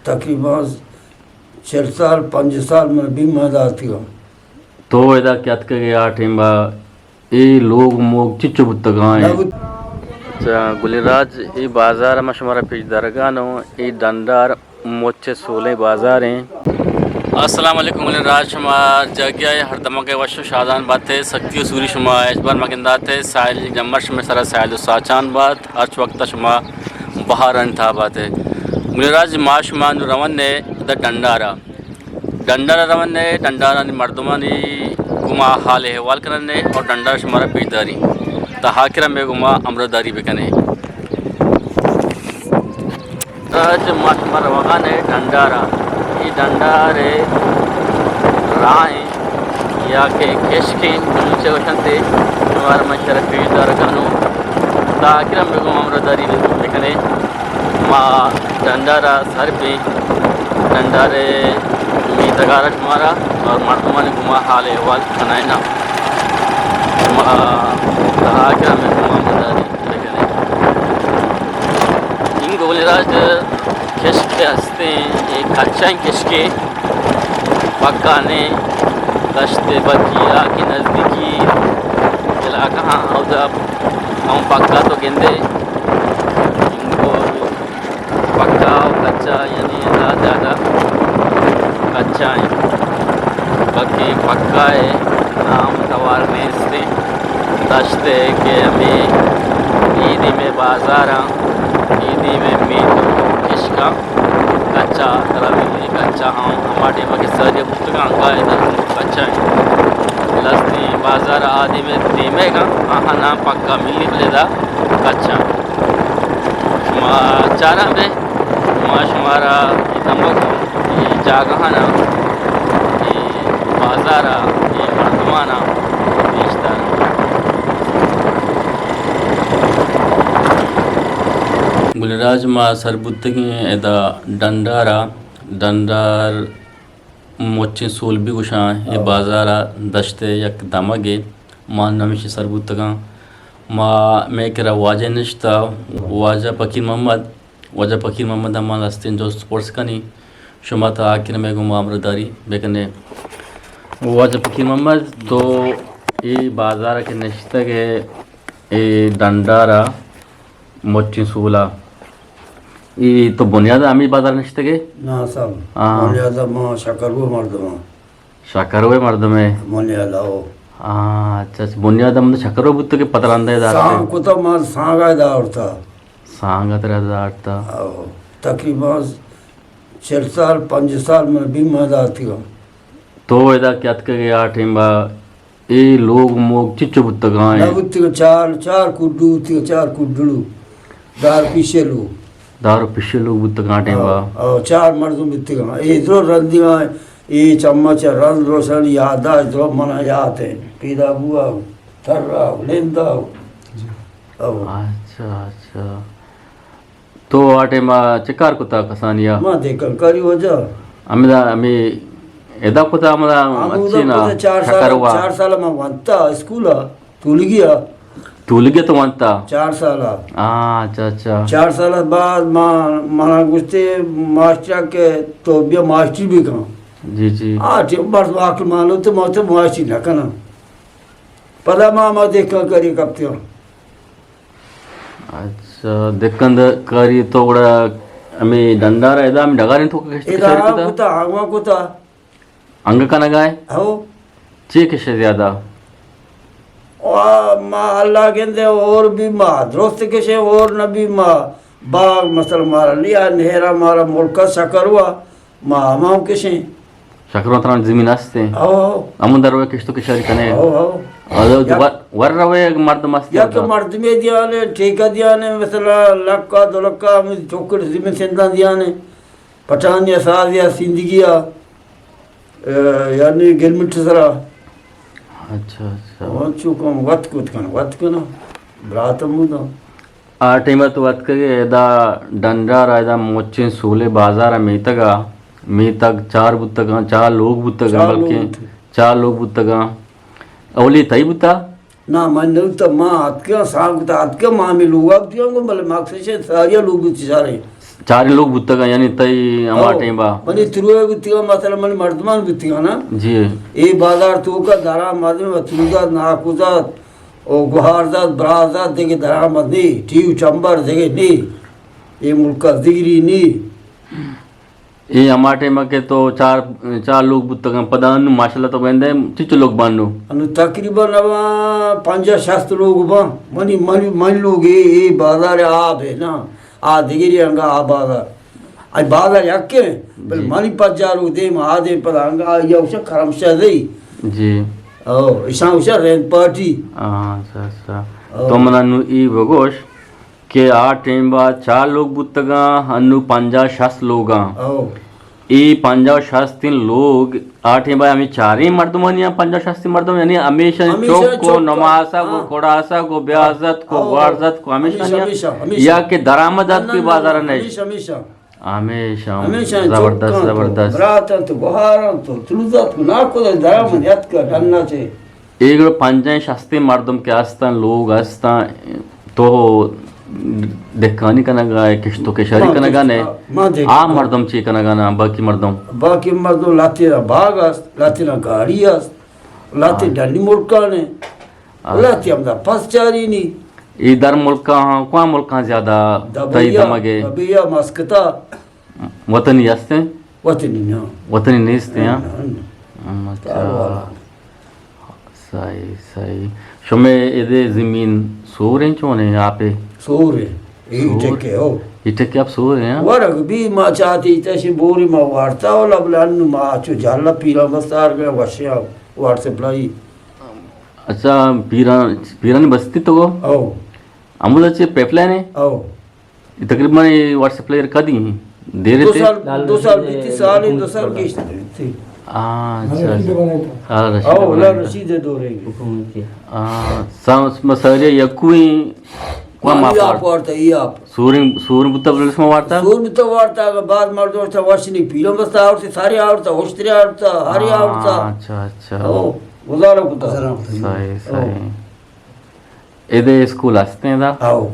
تقریباً چل سال، پنجاہ سال من بیمہ داتگاں۔ تو ادا کہ اتکگے آ ٹائم ءَ اے لوگ موگ چچو بوتگاں؟ نہ بوت۔ اچھا، گلیں راج، اے بازار ءَ ما شمارا پیش دارگانوں، اے ڈنڈار مچ سولیں بازار ایں۔ السلام علیکم گلیں راج، شما جاگہ ءَ ہر دمگ ءَ وش و شادان بات ئے، سختی و سوری شما ہچبر مگندات ئے، ساحل جمر شمئے سرا ساحل و ساچان بات، ہرچ وقت شما بہارانی تہا بات ئے۔ گلیں راج، ما شما نوں رون ئے ادا ڈنڈار ءَ۔ ڈنڈار ءَ رون ئے، ڈنڈارانی مردمانی گوما حال احوال کنن ئے اور ڈنڈار شمارا پیش داریں۔ تا آخر ءَ مئے گوما ہمراہ داری بکن ئے۔ اچ ما شما روگان ئے ڈنڈار ءَ۔ اے ڈنڈار ءِ راہ ایں یا کہ کشک ایں، بلوچی ءَ گوشنت ئے، شمارا من شرا پیش دارگانوں۔ تا آخر ءَ مئے گوما ہمراہ داری بکن ئے۔ ما ڈنڈار ءَ سر بیں، ڈنڈار ءِ میتگ ءَ را شمارا اور مردمانی گوما حال احوال کنائیناں۔ ما تہا کہ ہمے گوما مداری بکنیں۔ این گلیں راج کشک ہستیں، اے کچائیں کشکے، پکا نے، دشت بکیرا کی نزدیکی علاقہ ہاں، اودا ہم پکا تو گندے۔ اینگو پکا و کچا، یعنی ادا زیادہ کچا ایں، بلکیں پکا ءِ نام توار نیست ایں۔ دشت ءِ کہ ہمے اے دیم ءِ بازاراں، اے دیم ءِ میتگ و کشکاں کچا ترا ملی، کچا ہم ہما ٹائم ءَ کہ ساری بوتگاں، انگا ادا کچا ایں۔ لستیں بازار آ دیم ءِ دیمگ ءَ آہاں نام پکا ملی، بلے ادا کچا۔ ما چاراں بے، ما شمارا اے دمگ، اے جاگہانا، اے بازارا، اے مردمانا پیش داراں۔ گلیں راج، ما سر بوتگیں ادا ڈنڈارا، ڈنڈار مچیں سول بھی گوشاں، اے ہو۔ بازارا دشت ءِ یک دمگے، ما نمیشی سر بوتگاں۔ ما مئے کرا واجہ نشتہ، واجہ فقیر محمد، واجہ فقیر محمد ءَ ما لستیں جست پرس کنیں، شما تا آخر مئے گوما ہمراہ داری بکنے۔ واجہ فقیر محمد، تو اے بازار ءَ کہ نشتگ ئے، اے ڈنڈار ءَ مچیں سول ءَ، اے تو بنیاد ءَ ہمے بازار ءَ نشتگ ئے؟ نا صاحب، ہاں۔ بنیاد ءَ ما شکروے مردم آں۔ شکروے مردم ئے؟ بنیاد ءَ، ہو۔ ہاں، اچھا، اچھا، بنیاد ءَ من شکروے بوتگ کہ پتہ رندا ادا آرتگ؟ سانگ کتا، ما سانگ ءَ ادا آرتا۔ سانگ ءَ ترا ادا آرتا؟ ہو۔ تقریباً چل سال، پنجاہ سال من بیمہ داتگاں۔ تو ادا کہ اتکگ ئے آ ٹائم ءَ اے لوگ موگ چچو بوتگاں؟ نہ بوتگاں، چار، چار کڈو بوتگاں، چار کڈلو، دار پیشے لوگ۔ دار و پیشے لوگ بوتگاں آ ٹائم ءَ؟ او، او، چار مردم بوتگاں۔ اے درو رندیاں، اے چمچ رند روشن یادداشت درو منا یات ایں۔ پیدا بوا، ترا، لندا۔ جی۔ او۔ اچھا، اچھا۔ تو آ ٹائم ءَ چہ کار کتا کسانی ءَ؟ ما دہکان کاری واجہ۔ ہمدا، ہمے ادا کتا، ہمدا ہمودا اچھی نا، کتا، چار سال، شکر ہوا۔ چار سال ما وانتا اسکول ءَ، تولگی ءَ۔ تولگی ءَ تو وانتا؟ چار سال ءَ۔ ہاں، اچھا، اچھا۔ چار سال بعد ما، منا گوشتے ماسٹر کہ تو بیا ماسٹری بکن۔ جی، جی۔ آ ٹائم بس واقعی مانو تو ما تو ماسٹری نہ کنا۔ پدا ما، ما دہکان کاری کپتے ہوں۔ اچھا، دہکان کاری تو گڑا ہمے ڈنڈار ءَ ادا ہمے ڈگاریں تو کشت ادا کشاری کتا؟ کتا، آگواں کتا۔ انگہ کنگا ئے؟ ہو۔ چے کشے زیادہ؟ وا، ما اللہ گندے اور بھی ما درست کشے اور نہ بھی ما باغ مثلا مارا نیا نہرا مارا ملکا شکر ہوا۔ ما ہماں کشیں۔ شکران تران زمین است ایں؟ ہو، ہو۔ ہمون در روئے کشت و کشاری کنے؟ ہو، ہو۔ اور یک ور، ور روئے مردم است یک ایں؟ مردمے دیانے، ٹھیکہ دیانے، مثلا لکا، دو لکا، ہمیں چوکڑ زمین سندان دیانے۔ پٹانی ساز یا سندگی آ، اے، یعنی گلمٹ سرا۔ اچھا، اچھا۔ ہاں، چوکم وت کت کن، وت کن، برات ہمودا۔ آ ٹائم ءَ تو اتکگ ئے ادا ڈنڈار ءَ، ادا مچیں سولے بازار ءَ میتگ ءَ، میتگ چار بوتگاں، چار لوگ بوتگاں، چار لوگ بلکیں بوتگ۔ چار لوگ بوتگاں۔ اولی تئی بوتا؟ نا، من نہ بوتا، ما اتکاں، سانگ بوتا، اتکاں، ما ہمے لوگ ءَ بوتگاں گوں، بلے ما کسے ساریا لوگ بوتی سارے۔ چاریں لوگ بوتگاں، یعنی تئی ہما او، ٹیمبا؟ منی تروئے بوتگاں، مثلاً منی مردمان بوتگاں نا۔ جی۔ اے بازار توکا درآمد و تروزات، ناکوزات، او گوہارزات، برازات دگہ درآمد نی، ٹیو چمبر دگہ نی۔ اے ملک ءَ دگری نی۔ اے ہما ٹائم کہ تو چار، چار لوگ بوتگاں، پدا انو ماشاءاللہ تو گندے چچو لوگ بانو؟ انو تقریباً ابا پنجاہ شست لوگ باں۔ منی، منی، منی لوگ اے، اے بازار آب ہے نا، آ دگری انگا آ بازار۔ اے بازار یکے، بل جی۔ منی پجارو دیم آ دیم پدا انگا یا اوشا کرم شاہ دئی۔ جی۔ او، ایشاں اوشا رین پارٹی۔ ہاں، اچھا، اچھا۔ او۔ تو منا نو ای بگوش، کہ آ ٹیم با چار لوگ بوتگاں، انو پنجاہ شست لوگاں۔ او۔ اے پنجاہ شست لوگ آ ٹیم با ہمیں چاریں مردمانی ہاں، پنجاہ شست مردم، یعنی ہمیشہ ہمیشہ چوک کو، چوک کو، نماسا کو، ہاں۔ کڑاسا کو، بیازت کو، او۔ وارزت کو، ہمیشہ ہمیشہ، ہمیشہ، ہمیشہ۔ یا کہ درآمد ات کوئی بازار نہیں؟ ہمیشہ، ہمیشہ۔ ہمیشہ، ہمیشہ زبردست، چوکاں تو، زبردست۔ براتاں تو، گوہاراں تو، تلوزات کو، ناکو درآمد ات کر، ڈنا چے۔ اے گڑا پنجاہیں شستیں مردم کہ ہستن، لوگ ہستن، تو دہکانی کنگا ئے، کشت و کشاری ما کنگا دہک-، نے؟ ما دہکان۔ آ مردم چی کنگا نا، باقی مردم؟ باقی مردم لاتی را باغ است، لاتی را گاڑی است، لاتی ہاں۔ ڈنی ملکانے، ہاں۔ لاتی ہمدا پس چاری نی۔ اے در ملکاں ہاں، کواں ملکاں زیادہ تئی دبیا، دمگے؟ دبیا، مسکتا۔ وطنی ہستیں؟ وطنی نہ۔ وطنی نیستیں، ہاں؟ نہ، نہ۔ ہم، اچھا۔ کاروالا۔ صحیح، صحیح۔ شمے ادے زمین سور ہیں چون ہیں آپ؟ سور ہیں۔ اے سور؟ ٹکے ہو۔ اے ٹکے آپ سور ہیں، ہاں؟ ورگ بھی ما چاہتی تشی بوری ما وارتا ہو لبل انو ما چو جالا پیرا بستار گیا وشیا وار سپلائی۔ اچھا، پیران، پیرانی بستی تو گو؟ او۔ امودا چے پیپ لائن ہے؟ او۔ تقریباً اے واٹس ایپ پلیئر کدی ہیں؟ دیر دو تے؟ سال، دو سال بیتی، سال، دو سال گیشتر بیتی۔ ہاں، اچھا، اچھا۔ ہاں، رشید او، بنائے تھا۔ ہاں، رشید او، بنائے تھا۔ رشید دورے گی۔ ہاں، سا-، مسئلہ یکویں کواں ماں آپ وارتا؟ وارتا، ای آپ۔ سوریں، سوریں بوتا بلس ما وارتا؟ سور بوتا وارتا، اگر بعد مردم وشتا وش نہیں، پیرم بستا آورتا، ساری آورتا، ہوشتری آورتا۔ ہاں، اچھا، اچھا۔ او، گزارا کتا۔ صحیح، او۔ صحیح۔ ادے اسکول ہستیں دا؟ او۔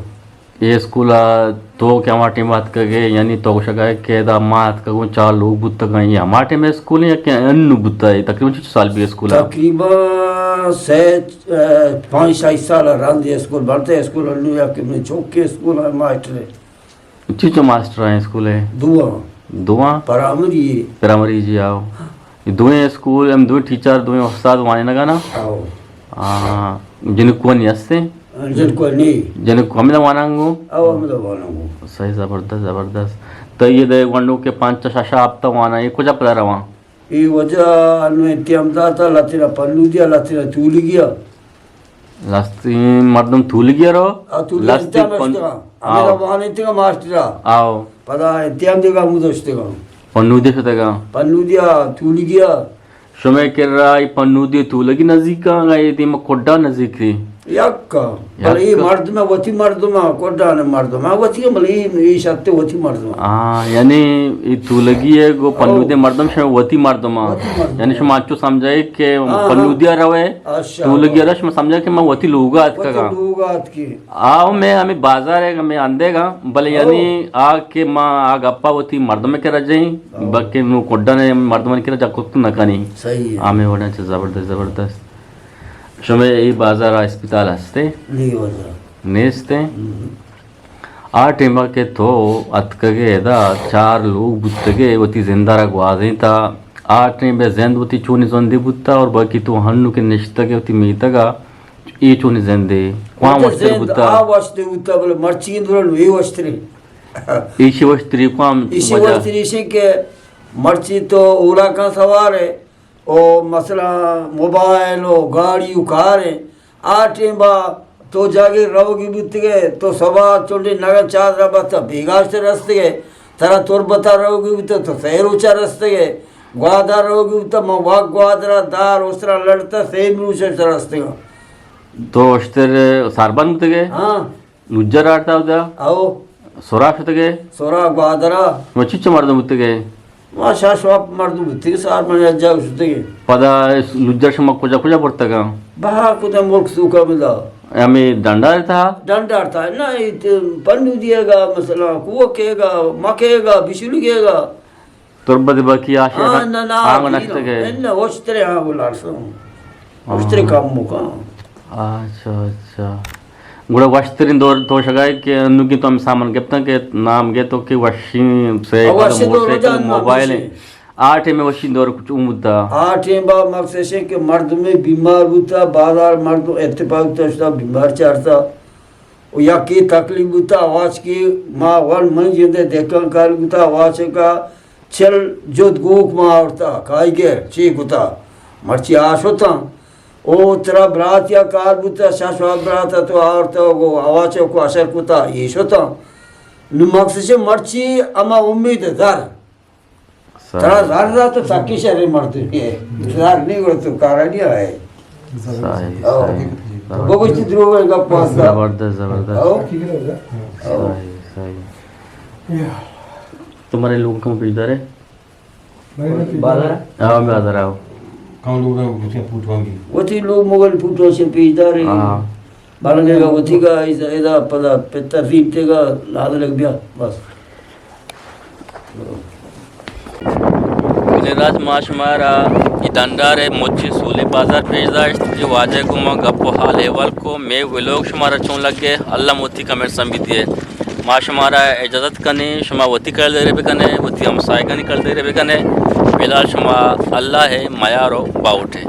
اے اسکول ءَ تو کہ ہما ٹیم اتکگ ئے، یعنی تو گوشگ ءَ ئے کہ ادا ما اتکگوں چار لوگ بوتگاں، اے ہما ٹیم اسکول یا کہ انو بوتا ہے؟ تقریباً چنچو سال بی اسکول ءَ؟ تقریباً سے، اے، پانچ شش سال رند اسکول بنتے، اسکول انو یا کہ من چوکے اسکول ہے ماسٹر ہے۔ چنچو ماسٹر ہیں اسکول ءَ؟ دواں۔ دواں؟ پرائمری ہے۔ پرائمری جی، آؤ۔ اے دوئیں اسکول، ہم دوئیں ٹیچر، دوئیں استاد وانینگا نا؟ آؤ۔ آ، جنکوانی ہستیں؟ جنکوانی۔ جنکو ہمدا وانانگو؟ آؤ، ہمدا وانانگو۔ صحیح، زبردست، زبردست۔ تو اے دے گونڈو کہ پانچ شش ہفتہ وانا، اے کجا پدا رواں؟ اے وجہ انو انتظام داتا، لتینا پنودیا، لتینا تولگیا۔ لستیں مردم تولگیا رو؟ آ، تولگیا لستیں انتظام پن-، اشتگا۔ ہمیرا آؤ۔ وانینتگا ماسٹرا۔ آؤ۔ پدا انتظام دیگا ہمودا اشتگا۔ پنودیا شتگا؟ پنودیا، تولگیا۔ شمے کرا اے پنودی تولگی نزیکا، اے دیما کڈا نزیک ہے؟ یکا۔ بلے اے یکا۔ مردم وتی مردم، کڈان مردم وتی، بلے اے، اے شرط وتی مردم۔ ہاں، یعنی اے تولگی ہے گو او۔ پنودی مردم شما وتی مردم۔ وتی مردم۔ یعنی شما انچو سمجھائے کہ ہاں، ہاں۔ پنودیا روے، اچھا۔ تولگیا روے، شما سمجھائے کہ من وتی لوگا اتکگاں۔ وتی لوگا اتکی۔ آؤ، مئے ہمے بازار ہے، مئے اندیگا، بلے او۔ یعنی آ کہ ما آ گپا وتی مردم کرا جائیں، او۔ بلکہ نو کڈان مردمان کرا جا کت نہ کنی۔ صحیح ہے۔ آ مئے وڑا چہ زبردست، زبردست۔ شمے اے بازار ءَ اسپتال ہستے؟ نہیں، بازار۔ نیستے؟ ہم۔ آ ٹیما کہ تو اتکگے ادا، چار لوگ بوتگے، وتی زندا را گوازینتا، آ ٹیم بے زند وتی چونی زندے بوتا اور باقی تو ہنو کہ نشتگے وتی میتگا، اے چونی زندے؟ کواں وتی وشتر زند بوتا؟ آ وشتر بوتا، بلے مرچی دوران اے وشتری۔ ایشی وشتری کواں ایشی وجہ؟ وشتری ایشی کہ مرچی تو اولاکاں سوار ہے، او مثلاً موبائل و گاڑی و کار ہیں۔ آ ٹیم با تو جاگے روگی بوتگے، تو صبح چنڈے نگن چادرا بستا بیگاہ شتر رستگے، ترا تربتا روگی بوتا تو سہ روچا رستگے، گوادر روگی بوتا من واک گوادرا دار اشترا لڑتا سہ روچا شتر رستگا۔ تو اشتر ساربان بوتگے؟ ہاں۔ لوجر آرتا اودا؟ او۔ سورا شتگے؟ سورا گوادرا۔ شما چچو مردم بوتگے؟ ما شش ہپت مردم بوتگے، سار من یک جاگہ شتگے۔ پدا اس لوجر شما کجا کجا برتگا؟ بہا کجا ملک سوکا بدا۔ ہمے ڈنڈار تہا؟ ڈنڈار تہا، نہ، اے تے پنو دیگا، مثلاً کوہ کیگا، مکیگا، بشلو کیگا۔ تربت باقی آشے ہاں، نہ، نہ، آنگو نشتگے۔ نہ، نہ، وشترے آنگو لارساں۔ وشترے ہاں۔ کم مکان۔ اچھا، اچھا۔ گڑا وشترین دور تو شگائے کہ انوگی تو ہم سامان گپتاں کہ نام گے تو کہ وشی سے او وشی دور موسیقل جان نام موبائل۔ آ ٹائم ءَ وشی دور کچھ اوں بوتا؟ آ ٹائم با مقصد ہے کہ مردم بیمار بوتا، بازار مردم اتفاق بوتا، شتا بیمار چارتا۔ و یکی تکلیف بوتا، آواز کی ما ول من جندے دکان کار بوتا، آواز کا چل جد گوک ما آورتا، کائی گیر، چی کتا؟ مرچی آ شتا۔ او ترا برات یا کار بوتا، شش برات تو آورتا، گو آواز کو اثر کتا، یہ شتا۔ نو مقصد ہے مرچی اما امید در۔ صحیح۔ ترا زر دا تو سکی شریں مردمے ئے۔ زر نہیں گڑا تو کارا نہیں آئے۔ صحیح، او۔ صحیح، صحیح۔ بگوشتی دروغ ہے گپ واسطہ۔ زبردست، زبردست۔ او۔ او۔ صحیح، صحیح۔ تمہارے لوگ کم پیش دارے؟ بازار؟ ہاں، بازار آؤ۔ کم لوگ ہیں، وہ کیا پوٹوان بھی؟ وہ تھی لوگ مغل پوٹوان سے پیش دارے۔ ہاں۔ بلکہ اگاں وتی گا ادا، ادا پدا پتر زیمتے گا نادلک بیا، بس۔ گلیں راج، ما شمارا اے ڈنڈار ءِ مچیں سولیں بازار پیش داشت کہ واجہ گوں ما گپ و حال احوال کو۔ مے ولوگ شمارا چون لگے، الم وتی کمنٹس ہم بدیے۔ ما شمارا اجازت کنیں، شما وتی کلدیرے بکنے، وتی ہمسائگانی کلدیرے بکنے۔ فی الحال شما اللہ ءِ میار و باہوٹ ئے۔